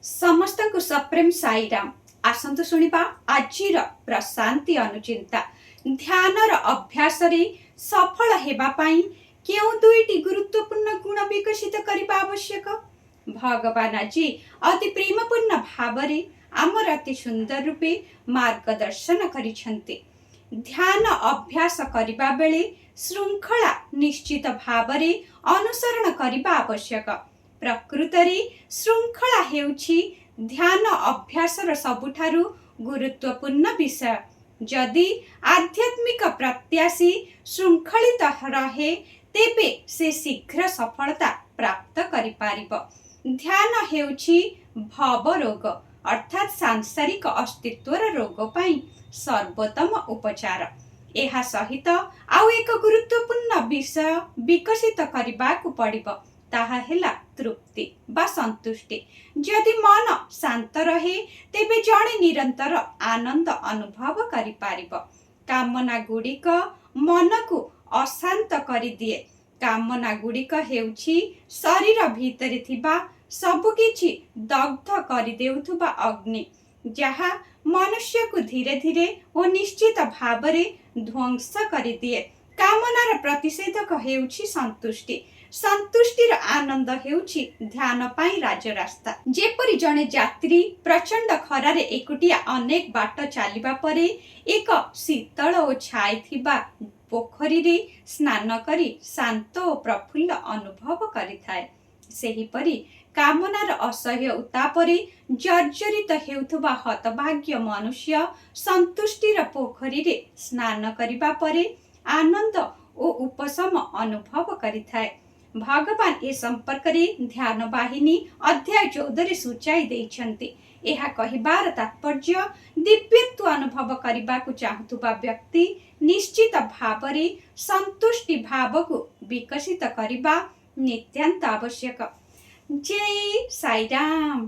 ସମସ୍ତଙ୍କୁ ସପ୍ରେମ ସାଇରାମ। ଆସନ୍ତୁ ଶୁଣିବା ଆଜିର ପ୍ରଶାନ୍ତି ଅନୁଚିନ୍ତା। ଧ୍ୟାନର ଅଭ୍ୟାସରେ ସଫଳ ହେବା ପାଇଁ କେଉଁ ଦୁଇଟି ଗୁରୁତ୍ୱପୂର୍ଣ୍ଣ ଗୁଣ ବିକଶିତ କରିବା ଆବଶ୍ୟକ? ଭଗବାନ ଆଜି ଅତି ପ୍ରେମପୂର୍ଣ୍ଣ ଭାବରେ ଆମର ଅତି ସୁନ୍ଦର ରୂପେ ମାର୍ଗଦର୍ଶନ କରିଛନ୍ତି। ଧ୍ୟାନ ଅଭ୍ୟାସ କରିବା ବେଳେ ଶୃଙ୍ଖଳା ନିଶ୍ଚିତ ଭାବରେ ଅନୁସରଣ କରିବା ଆବଶ୍ୟକ। ପ୍ରକୃତରେ ଶୃଙ୍ଖଳା ହେଉଛି ଧ୍ୟାନ ଅଭ୍ୟାସର ସବୁଠାରୁ ଗୁରୁତ୍ୱପୂର୍ଣ୍ଣ ବିଷୟ। ଯଦି ଆଧ୍ୟାତ୍ମିକ ପ୍ରତ୍ୟାଶୀ ଶୃଙ୍ଖଳିତ ରହେ, ତେବେ ସେ ଶୀଘ୍ର ସଫଳତା ପ୍ରାପ୍ତ କରିପାରିବ। ଧ୍ୟାନ ହେଉଛି ଭବ ରୋଗ, ଅର୍ଥାତ୍ ସାଂସାରିକ ଅସ୍ତିତ୍ୱର ରୋଗ ପାଇଁ ସର୍ବୋତ୍ତମ ଉପଚାର। ଏହା ସହିତ ଆଉ ଏକ ଗୁରୁତ୍ୱପୂର୍ଣ୍ଣ ବିଷୟ ବିକଶିତ କରିବାକୁ ପଡ଼ିବ, ତାହା ହେଲା ତୃପ୍ତି ବା ସନ୍ତୁଷ୍ଟି। ଯଦି ମନ ଶାନ୍ତ ରହେ, ତେବେ ଜଣେ ନିରନ୍ତର ଆନନ୍ଦ ଅନୁଭବ କରିପାରିବ। କାମନା ଗୁଡ଼ିକ ମନକୁ ଅଶାନ୍ତ କରିଦିଏ। କାମନା ଗୁଡ଼ିକ ହେଉଛି ଶରୀର ଭିତରେ ଥିବା ସବୁକିଛି ଦଗ୍ଧ କରିଦେଉଥିବା ଅଗ୍ନି, ଯାହା ମନୁଷ୍ୟକୁ ଧୀରେ ଧୀରେ ଓ ନିଶ୍ଚିତ ଭାବରେ ଧ୍ୱଂସ କରିଦିଏ। କାମନାର ପ୍ରତିଷେଧକ ହେଉଛି ସନ୍ତୁଷ୍ଟି। ସନ୍ତୁଷ୍ଟିର ଆନନ୍ଦ ହେଉଛି ଧ୍ୟାନ ପାଇଁ ରାଜରାସ୍ତା। ଯେପରି ଜଣେ ଯାତ୍ରୀ ପ୍ରଚଣ୍ଡ ଖରାରେ ଏକୁଟିଆ ଅନେକ ବାଟ ଚାଲିବା ପରେ ଏକ ଶୀତଳ ଓ ଛାଇ ଥିବା ପୋଖରୀରେ ସ୍ନାନ କରି ଶାନ୍ତ ଓ ପ୍ରଫୁଲ୍ଲ ଅନୁଭବ କରିଥାଏ, ସେହିପରି କାମନାର ଅସହ୍ୟ ଉତ୍ତାପରେ ଜର୍ଜରିତ ହେଉଥିବା ହତଭାଗ୍ୟ ମନୁଷ୍ୟ ସନ୍ତୁଷ୍ଟିର ପୋଖରୀରେ ସ୍ନାନ କରିବା ପରେ ଆନନ୍ଦ ଓ ଉପଶମ ଅନୁଭବ କରିଥାଏ। ଭଗବାନ ଏ ସମ୍ପର୍କରେ ଧ୍ୟାନ ବାହିନୀ ଅଧ୍ୟାୟ 14ରେ ସୂଚାଇ ଦେଇଛନ୍ତି। ଏହା କହିବାର ତାତ୍ପର୍ଯ୍ୟ, ଦିବ୍ୟତ୍ୱ ଅନୁଭବ କରିବାକୁ ଚାହୁଁଥିବା ବ୍ୟକ୍ତି ନିଶ୍ଚିତ ଭାବରେ ସନ୍ତୁଷ୍ଟି ଭାବକୁ ବିକଶିତ କରିବା ନିତ୍ୟାନ୍ତ ଆବଶ୍ୟକ। ଜୟ ସାଇରାମ।